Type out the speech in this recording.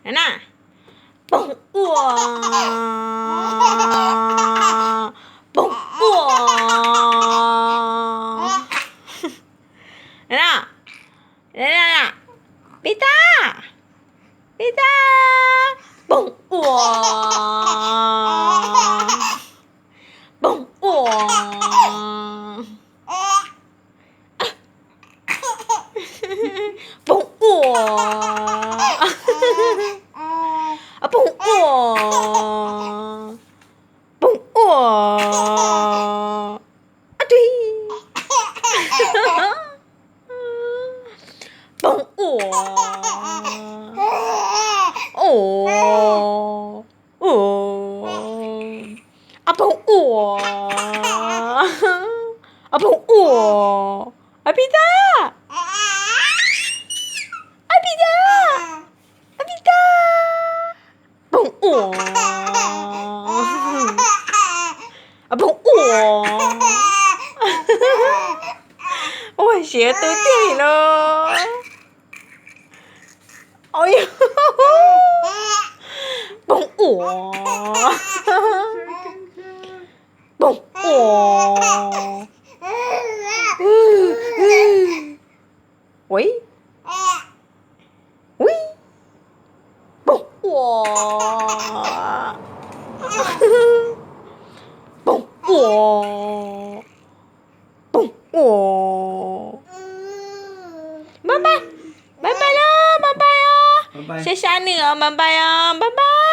Na, poog ua, poog ua. Na, pib tag, pib tag, poog ua, poog ua, poog ua, poog ua, poog ua. Poog ua, ua, ua, poog ua, poog ua. Pib tag, pib tag, pib tag. Poog ua, poog ua. Ua siav tu tiag li no. Poog ua, poog ua. Ui, ui, poog ua, poog ua, poog ua. Npaj npaj, npaj npaj los, npaj npaj os. Saib saib nws os, npaj npaj os, npaj npaj.